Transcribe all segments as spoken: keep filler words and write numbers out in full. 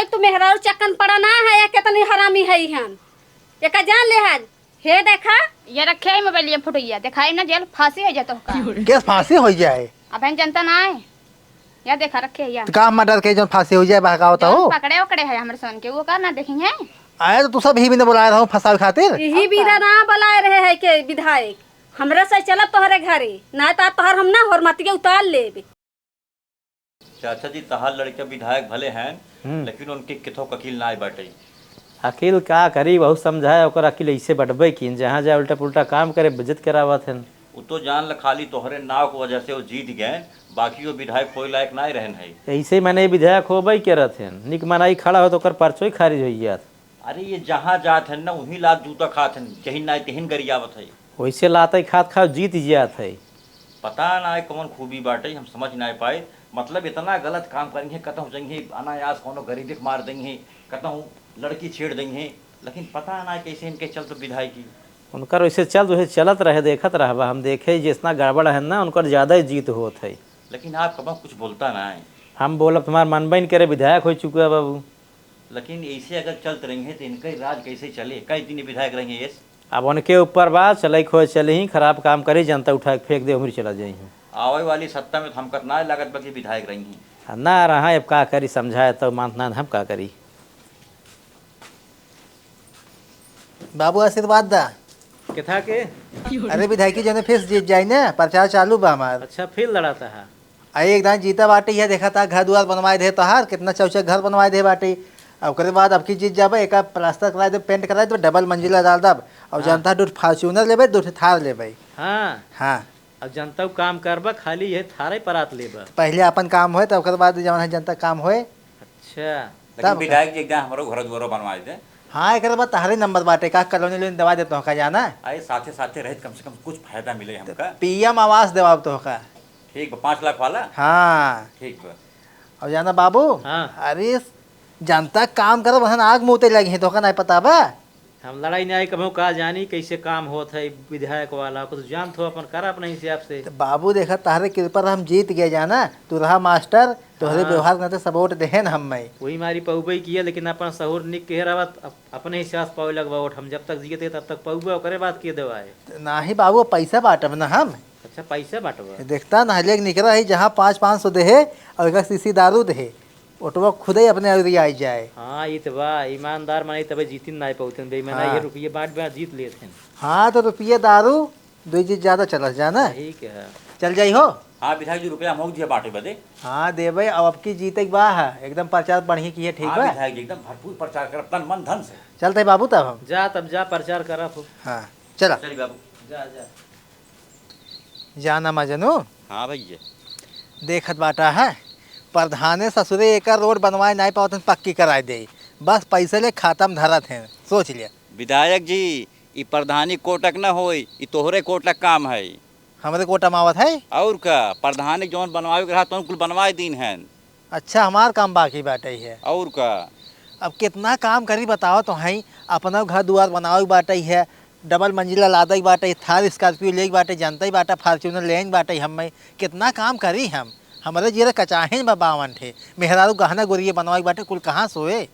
तू मेहरारू चक्कन पड़ा ना है, या कितनी हरामी है हम, एका जान ले आज। हे देखा, ये रखे है मोबाइल, ये फोटोइया देखाई ना, जेल फांसी हो जाए तोहका। केस फांसी हो जाए। अब हम जनता ना है, या देखा रखे है या। तो का मर्डर के जौन फांसी हो जाए, बहकावत जौन हो? पकड़े ओकड़े है हमरे सन के, वो का ना देखी है? आए तो तू सब ही बिना बुलाए रहो फंसावे खातिर। यही बिना ना बुलाए रहे है के विधायक, हमरा से चलब तोहरे घरे, ना तो तोहर हम ना होर मतिया उतार लेबे। चाचा जी, तहार लड़के विधायक भले हैं, हम्म। लेकिन उनके किथो अकील ना बाटे। अकील का करी, बहुत समझाए, ओकर अकील ऐसे बटबे की, जहाँ जाए उल्टा पुल्टा काम करे, बेइज्जत करावत हैं। उ तो जान ल, खाली तोहरे नाव के वजह से वो जीत गए, बाकी वो विधायक होए लायक ना रहन है। ऐसे ही मने विधायक होबे करत हैं, निक मनाई खड़ा हो तो ओकर पर्चो ही खारिज हो जात। अरे, ये जहाँ जात हैं ना, वहीं लात जूता खात हैं, जहिन ना तहिन गरियावत है। वैसे लाते खात खाओ जीत जात है। पता ना है कौन खूबी बाटे, हम समझ ना पाए। मतलब, इतना गलत काम करेंगे, कतहु जइहें अनायास कौनो गरीबी के मार देंगे, कतहु लड़की छेड़ देंगे, लेकिन पता ना है कैसे इनके चलत विधायकी। उनकर वैसे चलत, वैसे चलत रहे, देखत रहबा। हम देखे जितना गड़बड़ है ना, उनकर ज्यादा ही जीत होत है। लेकिन आप कबहुँ कुछ बोलता ना है। हम बोलब, तुम्हार मनबे न करे, विधायक हो चुका है बाबू। लेकिन ऐसे अगर चलत रही है तो इनका राज कैसे चले? कई दिन विधायक रही है ये। अब उनके ऊपर बा, चले खोए चले ही, खराब काम करी, जनता उठा के फेंक दे, उमरी चला जाई ही। आवे वाली सत्ता में तो हमका ना लागत बा कि विधायक रही हैं। आ, ना रहा, अब का करी, समझाए तो मानत ना, हम का करी। बाबू, आशीर्वाद दा। किथा के? अरे, विधायकी जने फिर जीत जाई ना, प्रचार चालू बा हमार। अच्छा, फिर लड़ाता है? अरे, एक दान जीता बाटे, यह देखा था, घर दुआर बनवाए दे तोहार, कितना चौचक घर बनवाए दे बाटे। अब ओकरे बाद अब की जीत जाबे, एका प्लास्टर कराए दे, पेंट कराए दे, डबल मंजिला डाल दब। और हाँ। जनता दू ठे Fortuner लेबे, दू ठे Thar लेबे। हाँ। हाँ। अब जनता काम करबा, खाली यह Thar ही परात लेबा। पहले अपन काम होए, तब ओकर बाद जवन है जनता काम होए। अच्छा। लेकिन तब का? विधायक जी, एक दान हमरो घर दुआरो बनवाए दे। हाँ, एकर बाद तहरे नंबर बाटे, का कॉलोनी लोन दवा दे तोहका जाना? अरे, साथे साथे रहित कम से कम कुछ फायदा मिले हमका। पीएम आवास देवाब तोहका। ठीक बा, पाँच लाख वाला? हाँ। ठीक बा। और जाना बाबू, हाँ। अरे, जनता काम करब, वहन आग मुँह ते लगी है, तोहका नहीं पता बा? हम लड़ाई नहीं कबहूँ का जानी कैसे काम होत है विधायक वाला, कुछ जानत हो अपन करा अपने हिसाब से। तो बाबू देखा, तहरे कृपा रहा हम जीत गए जाना, तू रहा मास्टर, तोहरे हाँ। व्यवहार के नाते सब वोट देहेन हम मैं। वही मारी पउबे किया, लेकिन अपन सहूर निक के रहत, अप-, अपने हिसाब से पावे लगबा वोट, हम जब तक जियत है तब तक पउबे, ओकरे बाद के देवाए। तो नाही बाबू, पैसा बांटब ना हम। अच्छा, पैसा बांटबा? देखता ना, हले निकरा है, जहाँ पाँच, पाँच सौ देहे और एक शीशी दारू देहे। ओटवा खुदे अपने अउरी आई जाए। हाँ, ई त बा, ईमानदार माने तबे जीतिन नाय पउतन, बेईमाना हाँ। ये रुपये बांट बांट जीत लेत हैं। हाँ, तो रुपये दारू, दो चीज ज्यादा चलत जाना। सही कहा। चल जाई हो। हाँ, विधायक जी, रुपया हम दिया बांटे बदे। हाँ, देबे, अब, अब की जीते के बा है, एकदम प्रचार बढ़िया की है, ठीक हाँ, बा? विधायक जी, एकदम भरपूर प्रचार करब, तन मन धन से। चलते बाबू तब हम। जा, तब जा, प्रचार करब हो। हाँ, चला। चली बाबू। जा, जा। जाना मजनू। हाँ भैया। देखत बाटा है, प्रधाने ससुरे एकर रोड बनवाए नाई पावत हैं, पक्की कराए दे। बस पैसे ले खाता में धरत हैं, सोच लिया। विधायक जी, ई प्रधानी कोटक न होई, ई तोहरे कोटक काम है। हमरे कोटा में आवत है? और का, प्रधानी जौन बनवावे के रहा, तौन कुल बनवाए दीन हैं। अच्छा, हमार काम बाकी बाटे है। और का? अब कितना काम करी बताओ तो हैं, अपना घर दुआर बनावे के बाटे है, डबल मंजिला लादे के बाटे, थार स्कॉर्पियो लेके बाटे, जनता ही बाटे, फॉर्च्यूनर लेन बाटे, हमें कितना काम करी हम, हमारे जीरे कचाहिन बा बावन ठे, मेहरारू गहना गुरिये बनवावे के बाटे, कुल कहाँ सोए?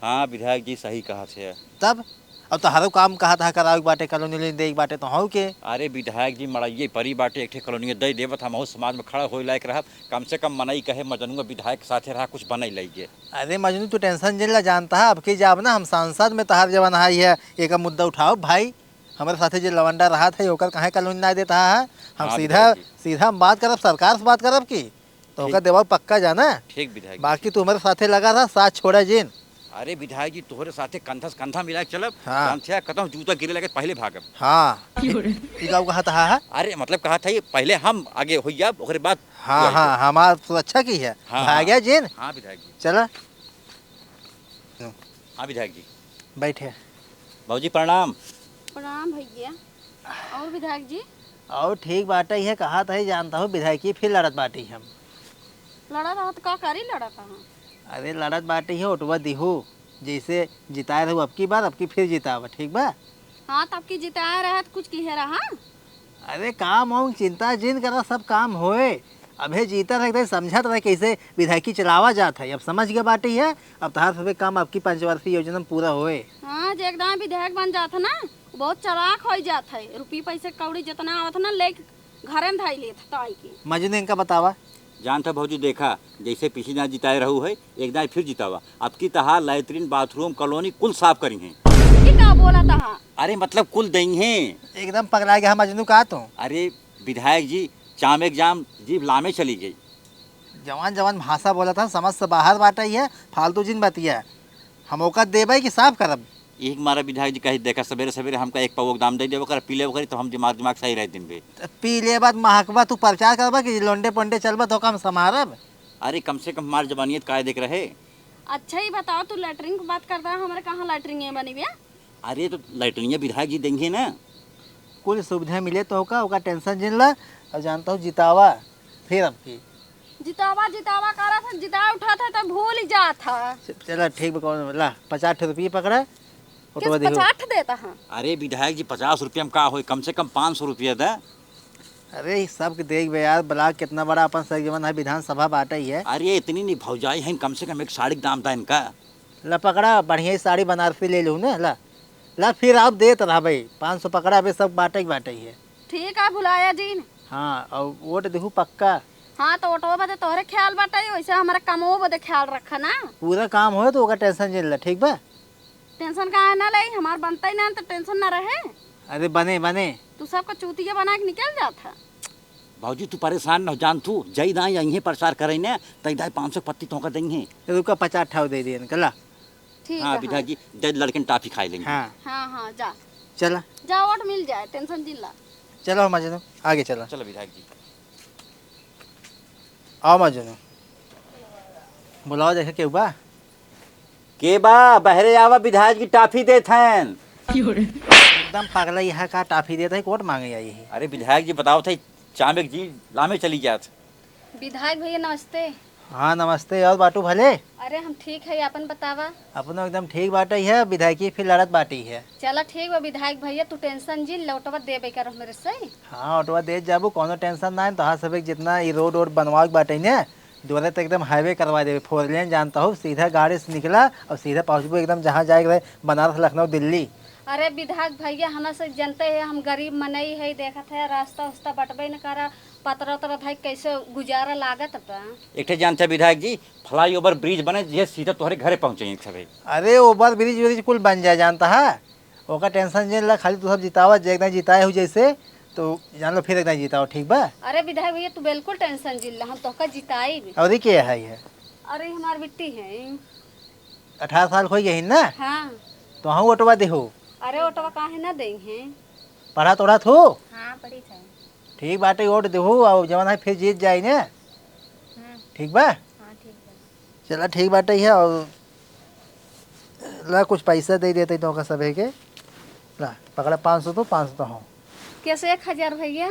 हाँ विधायक जी, सही कहा थे। तब अब तोहरो काम कहा था करावे के बाटे, कॉलोनी लेन दे के बाटे, तो हऊ के? अरे विधायक जी, मड़ाइये परी बाटे, एक ठे कॉलोनी दे देबत, हम समाज में खड़ा होए लायक रहब। कम से कम मनई कहे, "मजनुआ विधायक के साथे रहा, कुछ बनई लइगे।" अरे मजनू, तू टेंशन जिन ला, जानता है, अब की जाब ना हम संसद में तहार जवन हाई है, एक मुद्दा उठाओ भाई, हमारे साथे जे लवंडा रहा था, ओकर काहे कॉलोनी ना देता है? हम हाँ, सीधा, विधायक जी। सीधा हम बात करब, सरकार से बात करब की? तो ओकर ठीक। देवाब पक्का जाना। ठीक विधायक जी, बाकी ठीक। तू हमारे साथे लगा रहा, साथ छोड़ा जिन। अरे विधायक जी, तोहरे साथे कंधा से कंधा मिला के चलब। हाँ। कंधा कतहूँ जूता गिरे लगे, पहले भागब। हाँ। ई का कहा था, हाँ? अरे मतलब कहा था, ये पहले हम आगे हो जाब, ओकरे बाद हाँ, तू आइबे। हाँ, हमार सुरक्षा की है। हाँ, भाग हाँ। गया जिन। हाँ विधायक जी। चला। हाँ विधायक जी। बैठे। बाबूजी प्रणाम। प्रणाम भैया। और विधायक जी? और ठीक बाटे, ये कहा था, जानता हूँ विधायकी फिर लड़त बाटी हम। लड़त रहा तो का करी, लड़त रहा। अरे लड़त बाटी है, ओटवा दिहू, जैसे जिताए रहू अब की बार, अब की फिर जितावा, ठीक बा? हाँ, तब की जिताए रहे तो कुछ किहे रहा। अरे काम वाम चिंता जिन करा, सब काम होए। अबे जीता रहे, समझत रहे कैसे विधायकी चलावा जात है। अब समझ गए बाटी है, अब तहार सबे काम आपकी पंचवर्षीय योजना में पूरा होए। हाँ, जे एकदम विधायक बन जात है ना, बहुत चालाक हो जात है। रुपये पैसे कौड़ी जितना आवत है ना, ले घरे में धाई लेत है ताई के। मजनू, इनका बतावा। जानत है भौजी, देखा, जैसे पिछली दाई जिताए रहू है, एक दाई फिर जितावा। अब की तहार लैट्रिन, बाथरूम, कॉलोनी कुल साफ करी हैं। ये का बोला तहा? अरे मतलब कुल दई हैं। एकदम पगला गया मजनू का तू। अरे विधायक जी, चाम एक जाम जीभ लामे चली गई। जवान जवान भाषा बोला था, समझ से बाहर बाटा ही है, फालतू जिन बतिया। हम ओका देबै कि साफ करब? यही मारा विधायक जी कही, देखा, सवेरे सवेरे हमका एक पौवा के दाम दे देबो कर, पी लेबो करी, तो हम दिमाग, दिमाग सही रहे दिन भर। त पी लेबा त महकबा, तू प्रचार करबा कि लोंडे पोंडे चलबा, तो हम समारब? अरे, कम से कम हमार जवानियत काहे देख रहे। अच्छा, ही बताओ, तू लैट्रिन की बात करता है, हमारे कहाँ लैट्रिन बनी बे? अरे, तो लैट्रिन विधायक जी देंगे ना। कुल सुविधा मिले तो ओका, ओका टेंशन जिन ला। और जानता हूँ, जितावा फिर अब की। जितावा, जितावा करा था, जिता उठा था, तो भूल ही जा था। च-, चला, ठीक बा, कौन ला, पचास ठे रुपये पकड़ा, किस ओटवा देखो। पचास ठे देता है? अरे विधायक जी, पचास रुपया में का होई, कम से कम पाँच सौ रुपया दे। अरे, ई सब के देख बे यार, ब्लॉक कितना बड़ा अपन सर जीवन है, विधानसभा बाटे ही है। अरे, इतनी नहीं भौजाई है, कम से कम एक साड़ी के दाम था इनका। ला पकड़ा, बढ़िया ही साड़ी बनारसी ले लूँ ना, ला। ला, फिर आप देत रहा भाई, पाँच सौ पकड़ा, अबे सब बाटे ही बाटे ही है। ठीक है, भुलाया जी ने। हाँ, और वोट देहू पक्का। हाँ, तो वोटवा बदे तोहरे ख्याल बाटे, वैसे हमारा कमो बदे ख्याल रखा ना। पूरा काम होए तो ओका टेंशन जिन ला, ठीक बा? टेंशन काहे ना ले, हमार बनता ही ना तो टेंशन ना रहे। अरे बने, बने। तू सबका चूतिया बना के निकल जात है। भौजी, तू परेशान न हो, जान तू, जई दाई यहीं प्रचार करे ने, तई दाई पाँच सौ पत्ती तोहका देंगे। रुका, पचास ठाव दे दिए इनका, ला। ठीक हाँ, है, विधायक हाँ। जी, दे लड़कन टाफी खाए लेंगे। हाँ। हाँ, हाँ, जा। चला। जा, वोट मिल जाए, टेंशन जिन ला। चलो मजनू, आगे चला। चलो विधायक जी। आओ मजनू, बुलाओ, देखे केहू बा? के बा? बहरे आवा, विधायक जी टाफी देत हैं। एकदम पागल है, यहाँ का टाफी देत है, वोट मांगे आई है। अरे विधायक जी, बताओ थे, चाम एक जी लामे चली जात। विधायक भैया नमस्ते। हाँ नमस्ते, और बाटू भले? अरे हम ठीक है, अपन बतावा। अपनो एकदम ठीक बाटे है, विधायकी फिर लड़त बाटी है। चला ठीक बा विधायक भैया, तू टेंशन जिन ला, वोटवा देबे करो मेरे से। हाँ, वोटवा दे जाबू, कोनो टेंशन ना है। तोहार सबे जितना ई रोड वोड बनवावे के बाटे ने, दुआरे तक एकदम हाईवे करवा देबे, फोर लेन जानता हूँ, सीधा गाड़ी से निकला और सीधा पहुँचबू एकदम जहाँ जाए के रहे, बनारस, लखनऊ, दिल्ली। अरे विधायक भैया, हमरा से जनते है, हम गरीब मनई है, देखत है रास्ता उस्ता बटबे न करा, पतरा उतरा धाई कैसे गुजारा लागत बा। एक ठे जानते विधायक जी, फ्लाईओवर ब्रिज बने, जे सीधा तोहरे घरे पहुँचे एक सबे। अरे ओवर ब्रिज व्रिज कुल बन जाए जानता है, ओका टेंशन जिन ला, खाली तू सब जितावा, जे एक दाई जिताए हो जैसे, तो जान लो फिर एक दाई जिताओ, ठीक बा? अरे विधायक भैया, तू बिल्कुल टेंशन जिन ला, हम तोहका जिताई भी। और ये के है, ये? अरे हमार बिट्टी है। अठारह साल हो गए ना? हाँ। तो हाँ वोटवा देहो। अरे वोटवा काहे ना देंगे? पढ़ा तोड़ा थो? हाँ, पढ़ी थे। ठीक बाटे, वोट देहो, और जवन है फिर जीत जाए ने। हम्म। ठीक बा? हाँ, ठीक बा। चला ठीक बाटे है, और ला कुछ पैसा दे देते तो का सभे के। ला पकड़ा पाँच सौ तो पाँच सौ तो हो। कैसे एक हजार भैया?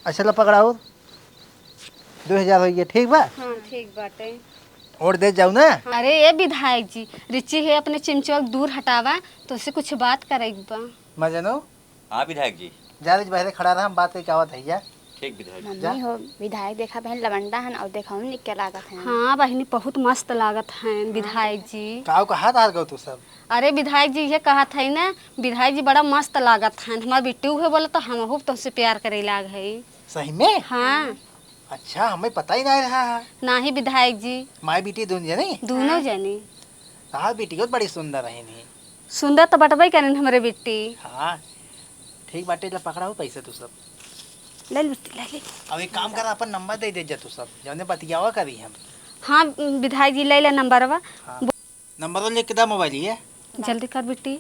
अच्छा ला पकड़ा और दो हजार हो गया, ठीक बा? हाँ, ठीक बाटे। वोट दे जाऊ ना? अरे ए विधायक जी, रिची है अपने चिमचवा के दूर हटावा, तो उससे कुछ बात करे के बा। मजनू, हाँ विधायक जी। जा रही बहरे खड़ा रहा, हम बात करके आवत है जा। ठीक विधायक जी। जा। मम्मी हो, विधायक देखा बहन लवंडा हन और देखा निक के लागत हन। हाँ बहिनी, बहुत मस्त लागत हन विधायक जी। काऊ कहा था गो तू सब? अरे विधायक जी ये कहत है ना, विधायक जी बड़ा मस्त लागत हन। हमार बिट्टी उहे बोले तो हमहू तुमसे प्यार करे लाग है। सही में? हाँ। अच्छा, हमें पता ही नहीं रहा है। नाही विधायक जी। माई बेटी दोनों जने? दोनों हाँ। जने। हाँ, बिटियो बड़ी सुंदर है नहीं। सुंदर तो बटबे करें हमरे बिट्टी। हाँ, ठीक बाटे, ला पकड़ा हो पैसे तू सब। ले ले बिट्टी, ले ले। अब एक काम कर, अपन नंबर दे दे जा तू सब, जौने बतियावा करी हम। हाँ विधायक जी, ले ले नंबरवा। हाँ। नंबर लिख के दा मोबाइल ये। जल्दी कर बिट्टी।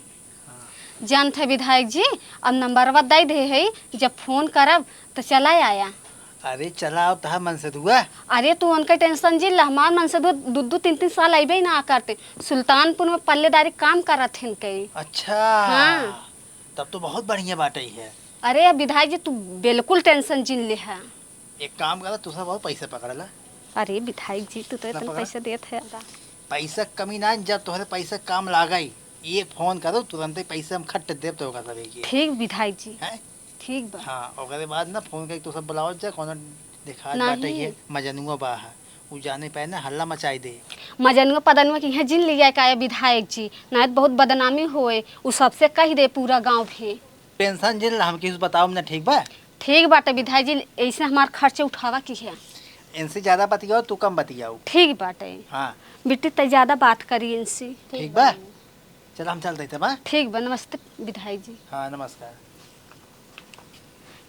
हाँ। जानत है विधायक जी, अब नंबरवा दे दे है, जब फोन करब तो चला आया। अरे चला आओ तहा मनसेधुआ। अरे तू उनके टेंशन जिन ला, हमार मनसेधुआ दू दू तीन तीन साल अइबे ना करते। सुल्तानपुर में पल्लेदारी काम करत हैं कई। अच्छा। हाँ। तब तो बहुत बढ़िया बाटे है। अरे विधायक जी तू बिल्कुल टेंशन जिन ले है। एक काम करा, तू सब और पैसा पकड़ ला। अरे विधायक जी तू तो ला इतना पकड़ा। पैसा देत है। पैसा कमी ना, जब तोहरे पैसा काम लागाई, एक फोन करो, तुरंते पैसा हम खट देब तो ओकर सबे के। ठीक विधायक जी। हैं? ठीक बा। हाँ, ओकरे बाद ना फोन करके तू सब बुलावत जा, कोनो देखात बाटे नहीं। ये मजनुआ बा है, उ जाने पाए ना हल्ला मचाई दे। मजनुआ पदनुआ के यहाँ जिन लिया का विधायक जी, नहीं तो बहुत बदनामी होए, उ सबसे कह दे पूरा गाँव भी। टेंशन जिन ला, हम किस बताओ ना, ठीक बा? ठीक बाटे विधायक जी, ऐसे हमार खर्चे उठावा की है। इनसे ज्यादा बतियाओ, तू कम बतियाओ। ठीक बाटे। हाँ। बिट्टी, तै ज्यादा बात करी इनसे। ठीक बा? चल, हम चल देते बा। ठीक बा, नमस्ते विधायक जी। हाँ, नमस्कार।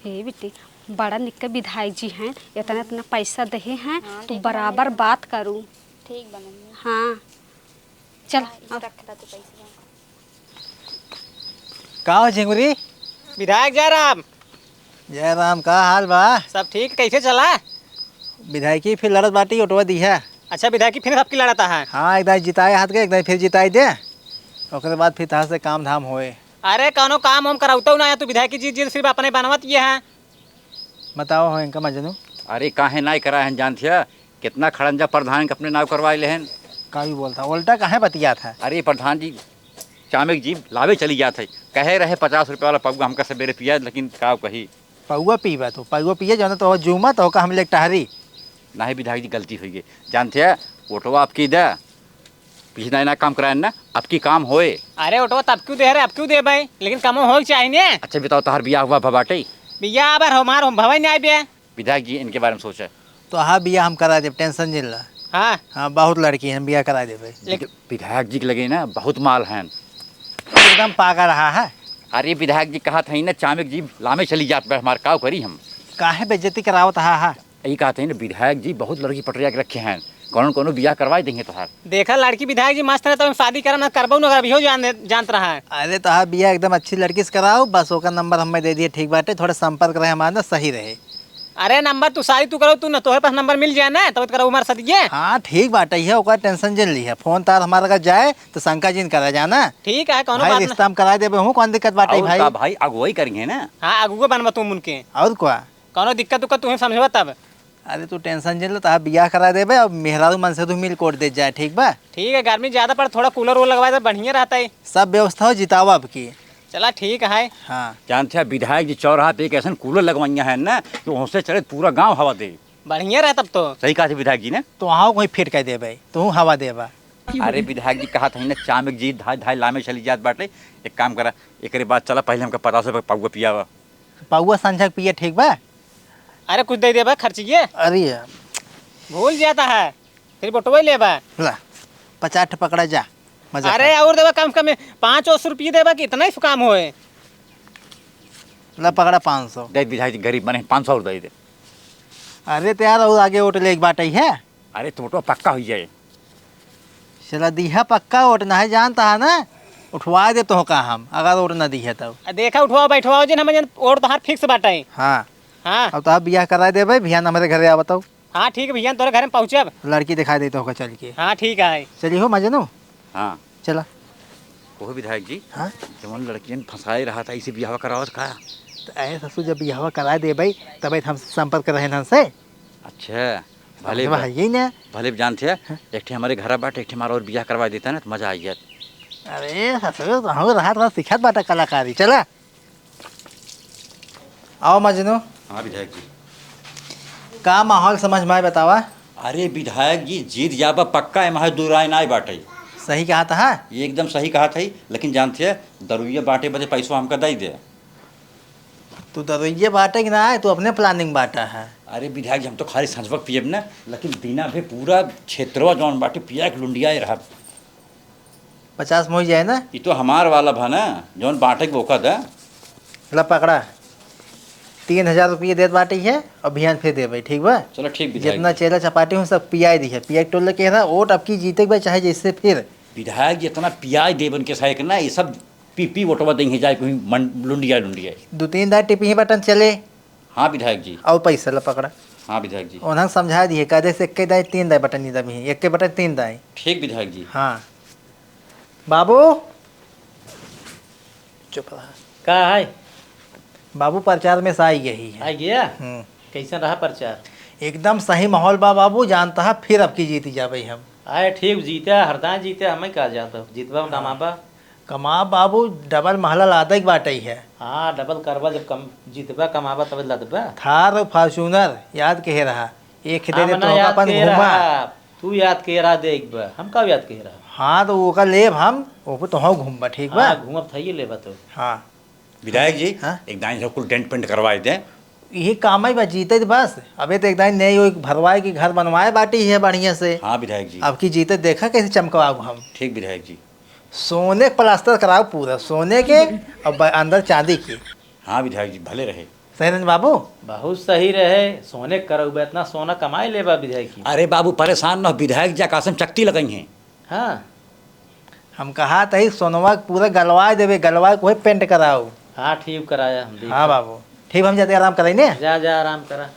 हे बिट्टी, बड़ा निक्के विधायक जी हैं, इतना इतना पैसा देहे हैं, हाँ, तू लेकिन बराबर हमें बात करू। ठीक बा मम्मी। हाँ, चल, हाँ, अब रख ला तू पैसा। का हो झिंगुरी? विधायक जय राम। जय राम, का हाल बा? सब ठीक, कैसे चला? विधायकी फिर लड़त बाटी, ओटवा दिहा। अच्छा, विधायकी फिर सबकी लड़त है? हाँ, एक दाई जिताए हाथ के, एक दाई फिर जिताई दे, ओकरे बाद फिर तहार से काम धाम होए। अरे, कौनो काम हम कराउतो ना है, तू विधायकी जी, जी सिर्फ अपने बनवत ये है। बताओ हो इनका मजनू। अरे, काहे नाई करा है, जानथिया, कितना खड़ंजा प्रधान के अपने नाव करवाए लेहन। का भी बोलता, उल्टा काहे बतियात है? अरे प्रधान जी, चामिक जी लावे चली जात है, कहे रहे पचास रुपया वाला पौवा हमका सबेरे पिया, लेकिन का कही। पौवा पीबा तो, पौवा पिए जाना तो जूमा तो का हम ले टहरी। नहीं विधायक जी, गलती हुई गई, जानते हैं, वोटवा आपकी दे, पिछला इना काम कराए ना, आपकी काम होए। अरे वोटवा तब क्यों दे रहे, अब क्यों दे भाई, लेकिन कमो हो चाहिए ने। अच्छा बताओ, तोहार बियाह हुआ भा बाटे? बियाह अब हमार हम भवाई नहीं आए बे। विधायक जी इनके बारे में सोचे। तो हाँ, बियाह हम करा देब, टेंशन जिन ला। हाँ। हाँ, बहुत लड़की हैं, बियाह करा देबे। लेकिन विधायक जी के लगे ना बहुत माल हैं। एकदम पागल रहा है। अरे विधायक जी कहत हैं ना, चामिक जी लामे चली जात बा, हमार काव करी हम। काहे बेइज्जती करावत हा, हा? यही कहत हैं ना, विधायक जी बहुत लड़की पटरिया के रखे हैं, कौनो कौनो बियाह करवाई देंगे तोहार। देखा लड़की विधायक जी मस्त है, तो हम शादी करम ना करबो ना करब, इहो जान, जानत रहा है। अरे तोहार बियाह एकदम अच्छी लड़की से कराओ, बस ओकर नंबर हमें दे दिए, ठीक बाटे, थोड़ा संपर्क रहे हमारे ना, सही रहे। अरे नंबर तू शादी तू करो, तू ना तोहरे पास नंबर मिल जाए ना, तब करो हमारे साथ ये। हाँ ठीक बाटे, ये ओकर टेंशन जिन लिहा, फोन तार हमारा अगर जाए तो शंका जिन करा जाना। ठीक है, कौनो भाई बात ना। रिश्ता हम करा देबे हूँ, कौन दिक्कत बाटे और भाई? का भाई, अगुवाई करेंगे ना। हाँ, अगुआ बनबा तुम उनके। और का? कौनो दिक्कत उक्कत तुम्हें समझबा तब। अरे तू टेंशन जिन लो, तोहार बियाह करा देबे, अब मेहरारू मन से तू मिल कोट दे जाए, ठीक बा? ठीक है, गर्मी ज्यादा पड़, थोड़ा कूलर वूलर लगवा दे, बढ़िया रहता है। सब व्यवस्था हो, जितावा अब की। चला ठीक है। हाँ। जानते हैं विधायक जी चौराहा पे एक ऐसा कूलर लगवाइया है ना, कि उनसे चले पूरा गांव हवा दे। बढ़िया रहे तब तो। सही कहा थे विधायक जी ने। तो आओ कोई फिट कर देबे, तू हवा देबा। अरे विधायक जी कहा था ना, चामिक जी धाई धाई लामे चली जात बाटे। एक काम करा, एकरे बाद चला पहले हमका पचास रुपये पौवा पियावा। पौवा संझा के पिए, ठीक बा? अरे कुछ दे देबा खर्चिए। अरे यार। भूल जाता है, फिर बटोई लेबा। ला, पचास ठे पकड़ा जा, मजा अरे कर। और देबा, कम से कम पाँच सौ रुपये देबा कि इतना ही काम होए। ला पकड़ा पाँच सौ। दे विधायक जी, गरीब बने, पाँच सौ और दे दे। अरे तो यार, और आगे वोट ले एक बात आई है। अरे तो वोटवा पक्का हो जाए। चला दिहा पक्का वोट, नहीं जानता है ना, उठवा दे तो का हम, अगर वोट ना दिहे तब। आ, देखा उठवाओ बैठवाओ जिन, हम जन वोट तोहार फिक्स बाटे। हाँ। हाँ। अब तोहार बियाह करा देबे, बिहान हमारे घरे आवा तब। हाँ ठीक है भैया, तोरे घर में पहुँचब। लड़की दिखाई दे तो होगा चल के। हाँ ठीक है। चलिए हो मजनू। हाँ। चला। ओहो विधायक जी, हाँ? जवन लड़कियन फंसाए रहा था, इसे बियाह करावत का? तो ऐ ससुर, जब बियाह करा देबे, तबे तो हम संपर्क रहे ना से। अच्छा, भले समझ में बा-, है यही ना। भले जानते हैं, हाँ? एक ठे हमारे घर बाटे, एक ठे हमारा और बियाह करवा देता ना, तो मजा आ जात। अरे ससुर, तो हम रहा, रहा सिखात बाटा कलाकारी, चला। आओ मजनू। हाँ विधायक जी। का माहौल समझ में आए बतावा? अरे विधायक जी, जीत जाबा पक्का, एमा दू राय नाय बाटे। सही कहा था? ये एकदम सही कहा था, लेकिन जानते हैं, दरुइया बाटे बदे पैसो हमका दे दे। तू दरुइया बाटे कि ना आए, तू अपने planning बाटा है। अरे विधायक जी, हम तो खाली संझवक पियब ना, लेकिन दिना भे पूरा क्षेत्रवा जौन बाटे पिया के लुंडिया रहा। पचास में हो जाए ना? ई तो हमार वाला भा ना, जौन बांटे के ओका दा। ला पकड़ा, तीन हजार रुपये देत बाटे है, और बिहान फिर देबे, ठीक बा? चलो ठीक विधायक जितना जी। चेला चपाटी हूँ सब पियाई दी है, पिया के टोल के ना, वोट अब की जीते के बा चाहे जैसे फिर। विधायक जी इतना पियाई देबन के साथ ना, ये सब पी पी वोटवा देंगे जाए कोई मन-, लुंडिया लुंडिया। दो तीन दाई टिपी ही बटन चले। हाँ विधायक जी। और पैसा ला पकड़ा। हाँ विधायक जी। उन्हें समझा दिए, कह दे से एक दाई तीन दाई बटन नहीं दबी, एक के बटन तीन दाई। ठीक विधायक जी। हाँ। बाबू, चुप रहा। का है? बाबू, प्रचार में से आई गई है। आई गया? हम्म। कैसन रहा प्रचार? एकदम सही माहौल बा बाबू, जानता है फिर अब की जीत जाबे हम। आए ठीक, जीते, हरदा जीते, हमें का जाता, जीतबा में हाँ। कमाबा। कमा बाबू, डबल महला लादे के बाटइ है। हाँ, डबल करबा, जब कम जीतबा, कमाबा, तब लदबा। थार और Fortuner याद कहे रहा, एक हाँ, दे दे मना तो याद अपन कहे घूमा। रहा, तू याद कहे रहा, देख बा, हम का याद कहे रहा? हाँ, तो ओका लेब हम, ओपे तो हम घूमबा, ठीक बा? हाँ, घूमब थइये लेबा तो। हाँ। विधायक जी, हाँ? एक दाईं से कुल डेंट पेंट करवाए दें। यही काम है बा, जीते थे बस। अबे तो एक दाईं नई ओई भरवाए के घर बनवाए बाटी है बढ़िया से। हाँ विधायक जी। अब की जीते देखा कैसे चमकवाऊ हम। ठीक विधायक जी। सोने के प्लास्टर कराओ पूरा, सोने के और ब-, अंदर चांदी के। हाँ विधायक जी, भले रहे। सही रहे न बाबू? बहुत सही रहे, सोने के करउबे, इतना सोना कमाई लेबा विधायक जी। अरे बाबू, परेशान न हो, विधायक जी आकाश में चकती लगइहैं। हाँ। हम कहा तही सोनवा के पूरा गलवाए देबे, गलवाए के वही पेंट कराओ। हाँ, ठीक कराया हम, देखा। हाँ बाबू, ठीक, हम जाते आराम कराई ने। जा, जा, आराम करा।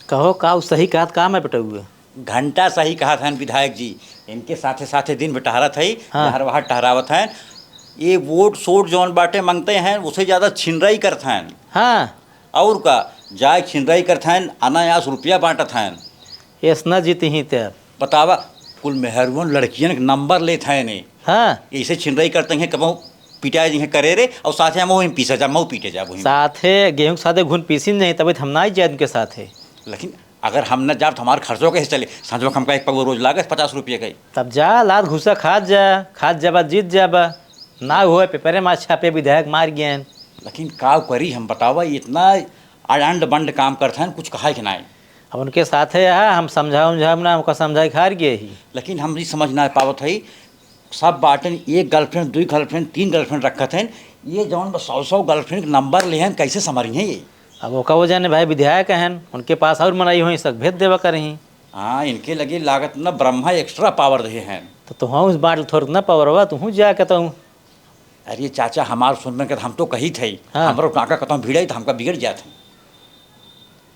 कहो, का उ सही कहत का मैं बेटउआ? घंटा सही कहत हन विधायक जी, इनके साथे साथे दिन भर टहरत हई, हाँ। जहर वहर टहरावत हन। ये वोट सोट जौन बाटे मंगते हैं, उसे ज्यादा छिनराई करत हन। हाँ। और का, जाए छिनराई करत हन, अनायास रुपया बांटत हन। ऐसना जीती ही ते। बतावा, कुल मेहरुअन लड़कियन के नंबर लेत हैं ने। हाँ। ऐसे छिनराई करते हैं, कबहू पिटाए जी हैं करे रे, और साथे हम वहीं पीसे जा, मऊ पीटे जा वहीं। साथे गेहूं के साथे घुन पीसी नहीं, तबे तो हम ना ही जाए उनके साथे। लेकिन अगर हम न जाब तो हमार खर्चो कैसे चले? संजो हमका एक पगो रोज लागत पचास रुपये के। तब जा, लात घुसा खात जा, खात जाबा, जीत जाबा। ना हुए पेपरे में छापे विधायक मार गए हैं। लेकिन का करी हम, बतावा, इतना अंड बंड काम करत हैं, कुछ कहा के नाई। अब उनके साथे है, हम समझाओ, समझाओ ना, हमका समझाए के हार गए ही। लेकिन हम नहीं समझ ना पावत है, सब बाटन एक गर्लफ्रेंड, दुई गर्लफ्रेंड, तीन गर्लफ्रेंड रखत हैं, ये जौन बा सौ सौ गर्लफ्रेंड के नंबर ले हैं, कैसे संभरी हैं ये? अब ओका वजह ने भाई विधायक हैं, उनके पास और मनई होई, सब भेज देवा करही। हाँ, इनके लगे लागत न ब्रह्मा एक्स्ट्रा पावर दे हैं। तो तुहूँ उस बाटल थोड़ ना पावर बा, तुहूँ जा के तो। अरे चाचा, हमार सुन में के हम तो कही थे, हाँ। हमरो काका कतौ भिड़ाई तो हमका बिगड़ जात है।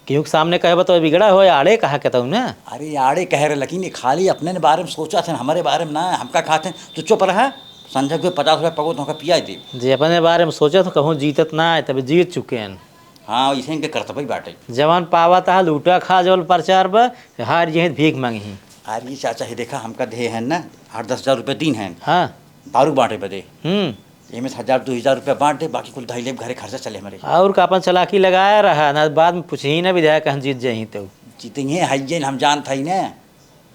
केहू के सामने कहबा तो बिगड़ा हो, आड़े कहा के तऊ ना। अरे आड़े कह रहे, लेकिन ये खाली अपने ने बारे में सोचा थे, हमारे बारे में ना। हमका कहा थे, तू चुप रहा, संझा के पचास रुपया पगो तो हमका पिया दे। जे अपने बारे में सोचा तो कहूँ जीतत ना है, तभी जीत चुके हैं। हाँ, इसे इनके करतबई बाटे। जवन पावत है लूटा खा, जवन प्रचार बा, हार जे भीख मांगी। अरे चाचा, हे देखा, हमका दे हैं ना, आठ दस हजार रुपये दीन हैं। हाँ। दारू बांटे बदे। हम्म। एमे से हजार दो हजार रुपया बांट दे, बाकी कुल धई लेब घरे, खर्चा चले हमरे। और का, अपन चालाकी लगाया रहा ना, बाद में पूछही ना विधायक, हम जीत जाही तो। जीतेंगे, हाई जेन हम जानत हई ना।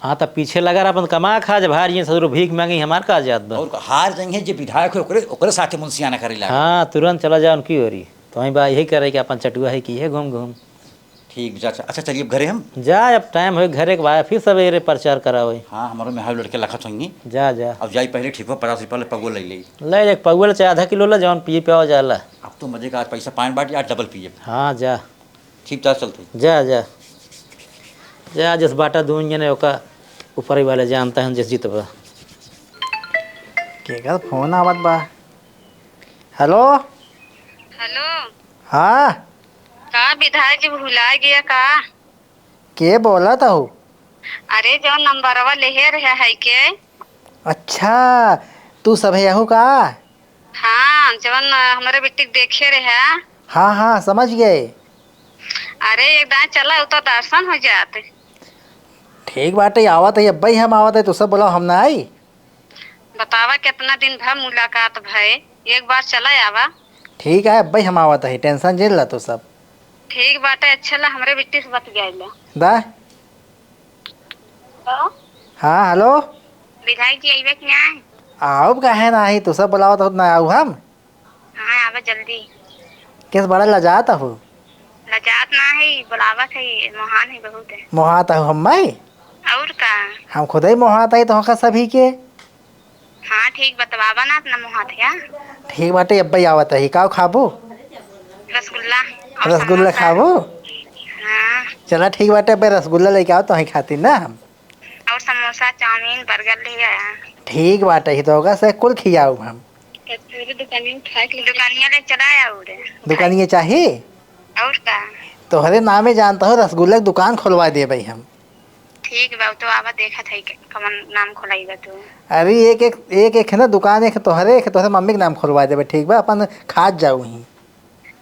हाँ, तब पीछे लगा रहा, अपन कमा खा, जब हार जाई ससुर भीख मांगी, हमार का जात बा। और का, हार जाएंगे जे विधायक है, ओकरे, ओकरे साथे मुंशियाना करे लागे। हाँ, तुरंत चला जा उनकी ओरी। तो वहीं बा यही करे कि अपन चटुआ है कि है घूम घूम। ठीक, जा, अच्छा, अच्छा, चलिए अब घरे हम। जा, अब टाइम होई घरे के, बा फिर सवेरे प्रचार करावे। हाँ, हमारो मेहरारू लड़के लखत होइए। जा, जा। अब जाई पहले ठीक हो, पचास रुपया ले पगुआ ले ले। ले एक पगुआ ले, चाहे आधा किलो ले, जौन पिए पियावा जाला। अब तो मजे का, आज पैसा पाइन बाटी, आज डबल पिए। हाँ, जा। ठीक, जा, चलते। जा, जा। जा, जिस बाटा दून जने ओका ऊपर ही वाले जानता है, जिस जीतबा। केकर फोन आवत बा? हेलो? हेलो। हाँ। का विधायक जी भुला गया का? के बोलत हऊ? अरे, जौन नंबरवा लेहे रहे है के? अच्छा, तू सभे यहू का? हाँ, जौन, अ, हमरे बिट्टी के देखे रहे। हाँ, हाँ, समझ गए। अरे, एक दाएं चला, उ तो दर्शन हो जात। ठीक बाटे, आवत है, अब्बे हम आवत है, तू सब बोला, हम ना आई। बतावा, केतना दिन भा मुलाकात भए, एक बार चला आवा। ठीक है, अब्बे हम आवत है, tension जेन ला तू सब। ठीक बाटे, अच्छा ला, हमरे बिट्टी से बतियाइला। दा? हेलो? हाँ, हेलो? विधायक जी अइबे कि नाहीं? आउब काहे नाहीं, तू सब बोलावत होत ना आउब हम। हाँ, आवा जल्दी। केस बड़ा लजात हो? लजात ना है, बुलावत है, मोहान है बहुत है। मोहात हो हम्मै? और का? हम खुदे मोहात है तोहका सभी के। हाँ, ठीक, बतवावा ना अपना मोहात है। ठीक बाटे, अब्बे आवत है, का खाबू? रसगुल्ला। और रसगुल्ला समोसा। खाबू? हाँ। चला ठीक बाटे, अब्बे रसगुल्ला लेके आओ तोहई खातिर ना हम। और समोसा, चाउमीन, बर्गर ले आया। ठीक बाटे, ही तो होगा से कुल खियाऊ हम। तो पूरी दुकानिया उठा के ले दुकानिया ले चला आया उरे। दुकानिया चाही? और का? तोहरे नामे जानता हो, रसगुल्ला के दुकान खोलवा देबे हम। ठीक बा, तो आवा देखत है के कवन नाम खोलाई बा तू। अरे एक, एक, एक, एक है ना दुकान, एक तोहरे, एक तोहरे मम्मी के नाम खोलवा देबे, ठीक बा? अपन खात जाऊ ही।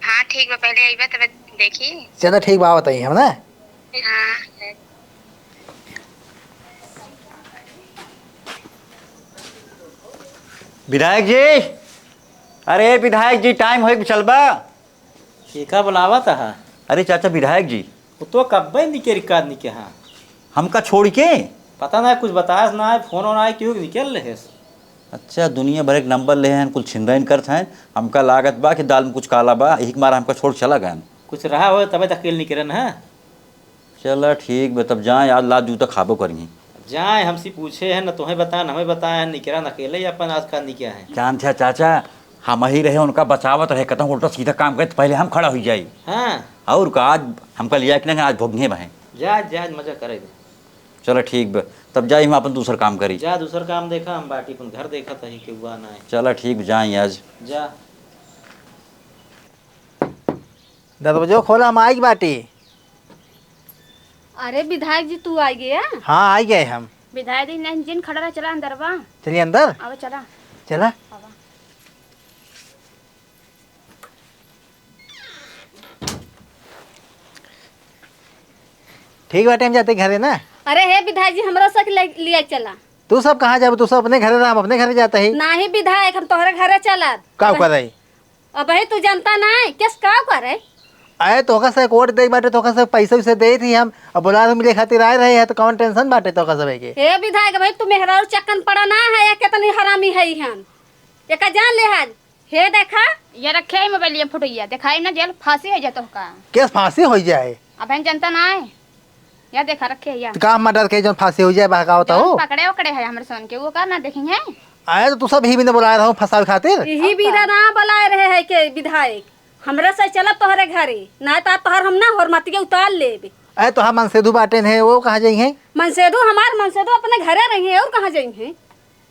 हाँ, ठीक बा, पहले अइबा तब देखी। चला, ठीक बा, आवत हई हम ना। हाँ। विधायक जी, अरे विधायक जी, टाइम होइक चलबा। केका बुलावत हा? अरे चाचा विधायक जी। वो तो कब्बे निके रिकाद निके हा। हमका छोड़ के? पता ना, कुछ बतास ना है, फोन ना है, क्यों निकल रहे? अच्छा, दुनिया भर एक नंबर ले हैं, कुल छिनराइन करत हैं। हमका लागत बा कि दाल में कुछ काला बा, यही के मारा हमका छोड़ चला गए। कुछ रहा हो तबे तक अकेले निकरन है। चला ठीक बा, तब जाए, आज लात जूता खाबो करिहीं। जाए, हमसे पूछे हैं, न तोहें बताए, न हमें बताए हैं, निकरन अकेले ही अपन आज का निकला है। जानत है चाचा, हम ही रहे, उनका बचावत रहे, कतहूँ उल्टा सीधा काम करे तो पहले हम खड़ा हुई जाई। हाँ। और का, आज हमका लिया कि ना, आज भोगिए बहें। जा, जा, मजा करेगा। चला ठीक बा, तब जाई हम अपन दूसर काम करी। जा, दूसर काम देखा, हम बाटी अपन घर देखा तही के हुआ ना है। चला ठीक, जाई आज। जा। दरवाजो खोला, हम आई बाटी। अरे विधायक जी, तू आ गया? हाँ, आ गए हम। विधायक जी, नहीं, जिन खड़ा रहा, चला अंदर बा। चलिए अंदर। आवा, चला। चला। आवा। ठीक बाटे, हम जाते घरे ना। अरे हे विधायक जी, हमरा से ले, लिया चला। तू सब कहाँ जाबू? तू सब अपने घरे रह, हम अपने घरे जाता ही। नाही विधायक, हम तोहरे घरे चलब। का अब करे? अबही तू जनता नाहीं, केस का करे? अरे तोहका से वोट देइ बाटे, तोहका से पैसा वैसा देइ थी हम, अब बोला मिले खातिर आए रहे हैं, तो कौन टेंशन बाटे तोहका सब के? हे विधायक भाई, तू मेहरारू चक्कन पड़ा ना है, या कितनी हरामी है हम? एका जान ले आज। हे देखा। ये रखे है मोबाइल, ये फोटो, ये देखाई ना, जेल फांसी हो जाए तोहका। केस फांसी हो जाए? अबहिन जनता ना है। या देखा, रखे है, या। तो का हम मर्डर के जौन फांसी हो जाए, बहकावत जौन हो? पकड़े ओकड़े है हमरे सन के, वो का ना देखी है? आए तो तू सब ही बिना बुलाए रहो फंसावे खातिर। यही बिना ना बुलाए रहे है के विधायक, हमरा से चलब तोहरे घरे, ना तो तोहर हम ना होर मतिया उतार लेबे। अरे तोहार मनसेधु बाटेन है, वो कहाँ जाई हैं? मनसेधु हमार मनसेधु अपने घरे रही है, और कहाँ जाई हैं?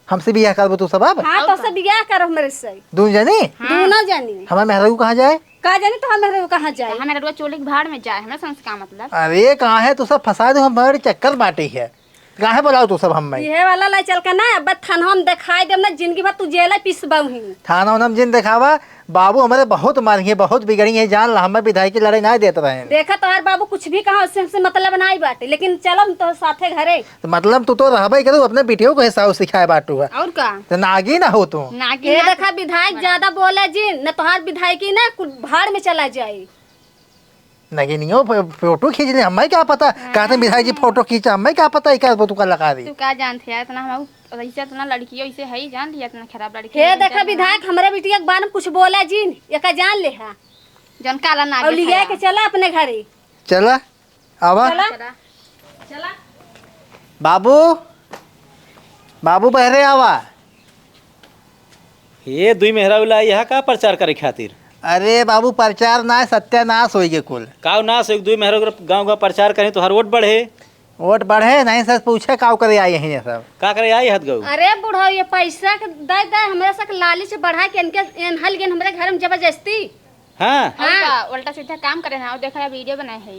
हमसे बियाह करबो तू सब अब? हाँ, और तो का? से बियाह कर हमरे से। दून जनी? हाँ। दूनो जनी। हमार मेहरारू कहाँ जाए? का जानी तो हमार मेहरारू कहाँ जाए? हमार मेहरारू चोली के भाड़ में जाए, हमरा संस का मतलब? अरे कहाँ है तू सब फंसा दो, हम बड़े चक्कर बाटी है। काहे बोलाओ तू सब हम में? इहे वाला लाई चल के ना, अब थाना हम दिखाई देब ना, जिंदगी भर तू जेल पिसबऊ ही। थाना उना में जिन दिखावा, बाबू हमरे बहुत मारी है, बहुत बिगड़ी है, जान ला, हमें विधायक की लड़ाई ना देत रहे। देखा तोहार बाबू कुछ भी कहा, उससे हमसे मतलब ना ही बाटे, लेकिन चलो हम तो साथे घरे। तो मतलब तू तो रहबे करू, अपने बिटियों को हिसाब सिखाए बाटू है। और का? तो नागिन हो तू। नागिन ये ना देखा विधायक ज्यादा बोले जी, न तोहार विधायकी ना कुल भाड़ में चला जाए। नगिनियो फो-, फोटो खींच ले, हमें क्या पता, हाँ। कहते विधायक जी फोटो खींचा, हमें क्या पता, इका फोटो का लगा दी। तू का जानत है, इतना हम ऐसे इतना लड़कियों ऐसे है ही, जान लिया, इतना खराब लड़की हे है, देखा जान विधायक, हमरा बिटिया के बारे में कुछ बोला जिन, एका जान ले हा। जौन काला नागिन और लिया है। के चला अपने घरे। चला, आवा। चला। चला। बाबू, बाबू बहरे आवा। ये दुई मेहरारू लाई यहाँ का प्रचार करे खातिर? अरे बाबू, प्रचार ना, सत्यानाश होई गे कुल। काउ नाश होई, दुई मेहरारू अगर गाँव गाँव प्रचार करें तो हर वोट बढ़े। वोट बढ़े नहीं सर, पूछे काउ करे आई हैं ये सब। का करे आई हत गऊ? अरे बुढ़ऊ, ये पैसा के दे दे, हमरा से लालच बढ़ा के इनके एनहल गेन हमरे घर में जबरदस्ती। हाँ। और हाँ। का, उल्टा सीधा काम करे ना, और देखा वीडियो बनाए है।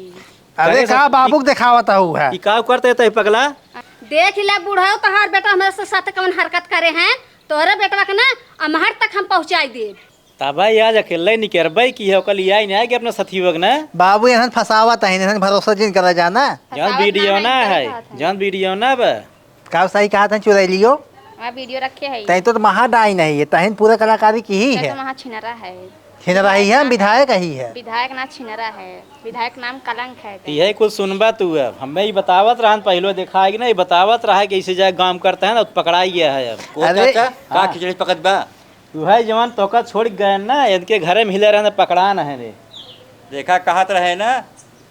अरे करे का सब बाबू के देखावत हऊ है? ई का करते तई पगला? देख ले बुढ़ऊ, तोहार बेटा हमरे से साथ कौन हरकत करे हैं, तोहरे बेटवा के ना अमहर तक हम पहुँचाई देब। तब आज अकेले निकरबे की है, ओकर लिया ही नहीं कि अपना सथी वग ना। बाबू एहन फसावत है, एहन भरोसा जिन करा जाना। जौन फसावत वीडियो ना ना है, करे बात है। जौन वीडियो ना बा। का सही कहा था चुरैलियो? वहाँ वीडियो रखे है। तै तो, तो महा डाइन है ये, तहिन पूरा कलाकारी की ही तै है। तो महा छिनरा है। छिनरा ही है, विधायक ही है। विधायक ना छिनरा है, विधायक नाम कलंक है। यही कुछ सुनबा तू अब, हमें ही बतावत रहन पहले देखा है कि नहीं, बतावत रहा है कि ऐसे जाए गाँव करता है ना, पकड़ाई गया है अब। ओ अरे, चाचा, का हाँ। खिचड़ी पकत बा? तू है जवान तोका छोड़ गए ना, इनके घरे में हिले रहने पकड़ा न है रे। देखा कहत रहे ना,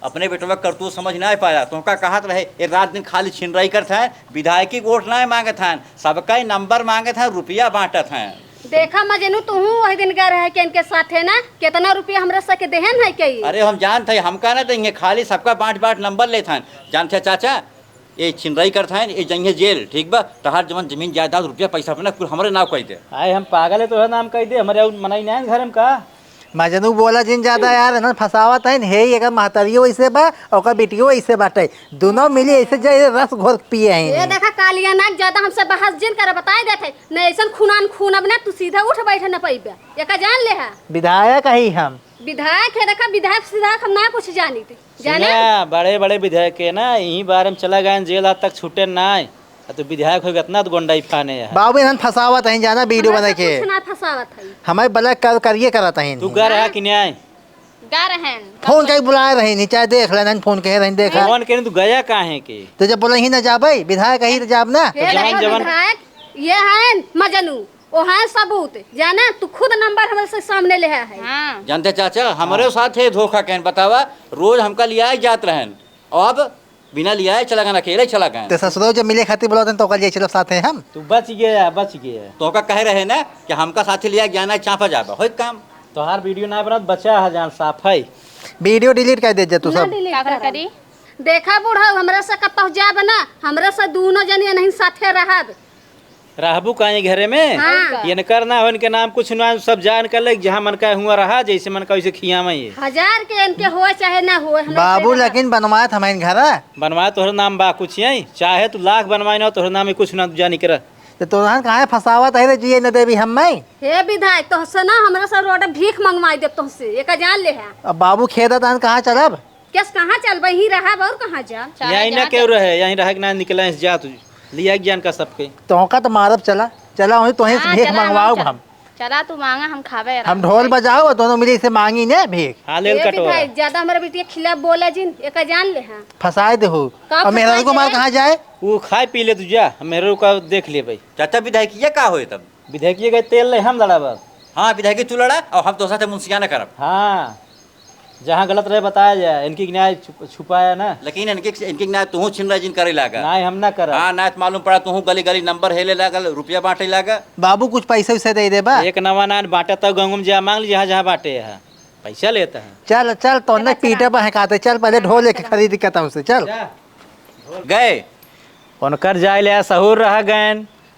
अपने बेटवा के करतूत समझ ना पाया। तोहका कहत रहे, ए रात दिन खाली छिनराई करत हैं, विधायकी वोट ना मांगत हैं, सबका ही नंबर मांगत हैं, रुपया बांटत हैं। देखा मजनू, तू वही दिन गए रहे के इनके साथे ना, कितना रुपया हमरा सके देहन है कई? अरे हम जानत है, हमका ना देंगे, खाली सबका बांट बांट नंबर लेत हैं। जानत है चाचा, ए छिनराई करत हैं, ए जइहे जेल, ठीक बा? तहार जवन जमीन जायदाद, रुपया पैसा अपना कुल हमरे नाव कई दे। आए हम पागल है, तोहरा नाम कई दे, हमरे और मनाई ना है घर में का? मजनू बोला जिन ज्यादा यार, इन्हन फसावत हैं, हे ही एकर महतरियो ऐसे बा, ओकर बिटियो ऐसे बाटे, दोनों मिली ऐसे जैसे रस घोर पिए हैं ये इन्हें। देखा कालिया नाक, ज्यादा हमसे बहस जिन करे, बताई देत है, न ऐसन खूनान खून अब ना तू सीधा उठ बैठे न पइबे, एका जान ले है। विधायक ही हम। विधायक है, देखा विधायक सीधा हम ना कुछ जानी थे, जाने? सुना, बड़े बड़े विधायक के ना यही बारे में चला गए जेल, आज तक छूटे ना है। आ, तू विधायक होइगा, इतना तो गोंडाई फाने है। बाबू, इन्हन फंसावत हैं, जाना, वीडियो बना के। कुछ ना फंसावत है। हमें ब्लैक कर, करिए करत हैं तू इन्हीं। गा रहा कि न्याय? गा रहन। फोन कई बुलाए रही नहीं, चाहे देख लेना, फोन कहे रही, देखा। फोन के तू गया काहे के? तो जब बोले ही ना जाबे, विधायक ही तो जाब ना। हे जवन, देखो जवन। विधायक, ये हैं मजनू, वो हैं सबूत, जाना, तू खुद नंबर हमरे से सामने ले है। हाँ। जानते चाचा, हमरे हाँ। साथ है धोखा कहन, बतावा, रोज हमका लियाए जात रहन, और अब बिना लियाए चला गए, अकेले चला गए। तो ससुरो जब मिले खातिर बोलत हैं, तो ओकर लिए चलब साथे हम। तू बच गया, बच गया। तो ओका कहे रहे ना कि हमका साथे लिया जाना है, चापा जाबा, होई काम। तोहार वीडियो ना बनत, बचा है जान साफ है। वीडियो डिलीट कर दे जे तू ना सब। डिलीट का करब। करी? देखा बुढ़ऊ, हमरा से कतहु जाब ना, हमरा से दूनो जनी नहीं साथे रहब। रहबू काहे घरे में? हाँ। इनकर ना हो, इनके नाम कुछ ना, सब जान कर ले, जहाँ मन का हुआ रहा, जैसे मन का वैसे खियावे ये। हजार के इनके हो चाहे ना हो, हमरा बाबू, से लेकिन बनवाए त हमारे घर है। बनवाए तोहरे नाम बा कुछ यही, चाहे तू लाख बनवाए ना, तोहरे नाम में कुछ ना, तू जा निकरा। तो तोहन काहे फंसावत है रे जिए न देवी हम मैं? हे विधायक, तोहसे ना हमरा से रोड भीख मंगवाई देब तोहसे, एका जान ले है। अब बाबू खेदा तहन कहाँ चलब? केस कहाँ चलबे, यहीं रहब और कहाँ जा? चला यहीं ना जा, केहू चल। रहे, यहीं रहे के ना निकले, जा तू। लिया के जान का सबके। तोहका तो मारब, चला, चला वहीं तोहे से हाँ, भीख चला, मंगवाओ चला। हम। चला तू मांगा, हम खावे हम आराम ढोल से। बजाओ और दोनों मिली से मांगी ने भीख। हाँ, ले ए कटोरा। विधायक, ज्यादा हमारे बिटिया खिलाफ बोला जिन, एका जान ले हाँ। फंसाए दे हो। का और मेहरारू फंसाए को मार दे? कहाँ जाए? वो खाए पी ले तू जा, मेहरारू का देख ले भाई। चाचा विधायक ये का होए तब? विधायक ये गए तेल ले हम लड़ा बस। हाँ, विधायक तू लड़ा और हम तो साथे मुंशियाना करब। हाँ। जहाँ गलत रहे बताया जाए, इनकी न्याय छुप-, छुपाया ना। लेकिन इनके, इनके न्याय तुहूँ छिनरा जिन करे लागा। नाय, हम ना करब। हाँ, नाय तो मालूम पड़ा तुहूँ गली गली नंबर हेले लागल, रुपया बांटे लागा। बाबू कुछ पैसे उसे दे देबा? एक नवा नान बांटे तब गंगू में जा मांग ली, जहाँ जहाँ बांटे है। पैसा लेता है। चल, चल, तो चला, न पीटे चला। बहकाते, चल पहले ढोल लेके खरीद के तब से, चल। जा। गए। उनकर जाए ले सहूर रह गए।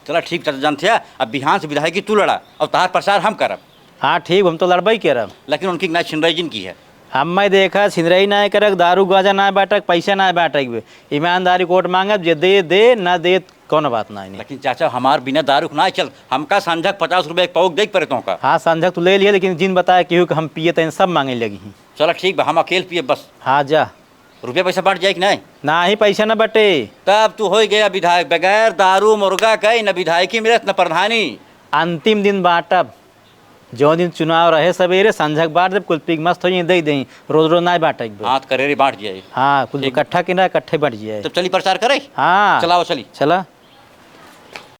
चला ठीक, चाचा जानत है, अब बिहान से विधायकी तू लड़ा और तहार प्रचार हम करब। हाँ ठीक, हम तो लड़बे ही करब। लेकिन उनकी ना छिनराई जिन की है। हम मैं देखा छिनराई ना करब, दारू गांजा ना बांटब, पैसा ना बांटब। ईमानदारी कोर्ट मांगब, जे दे दे, ना दे कौनो बात ना है। लेकिन चाचा हमार बिना दारू के ना चल, हमका संझक पचास रुपया एक पौक दे पड़े तोहका। हाँ संझक तू ले लिए, लेकिन जिन बताए केहू कि हम पिए तैन सब मांगे लगी। चला ठीक बा, हम अकेल पिए बस। हाँ जा। रुपया पैसा बांट जाए कि नहीं? नाही, पैसा न बटे। तब तू हो गया विधायक, बगैर दारू मुर्गा के न विधायकी मिलत न प्रधानी। अंतिम दिन बांटब, जो दिन चुनाव रहे सवेरे संझक बांट देब, कुल पी के मस्त हो जाई, दे देई, रोज रोज नाही बांटे के बा। हाथ करे रे बांट जाए। हाँ, कुल ठीक। इकट्ठा किना इकट्ठे बांट जाए। तब चली प्रचार करे? हाँ। चलाओ चली। चला।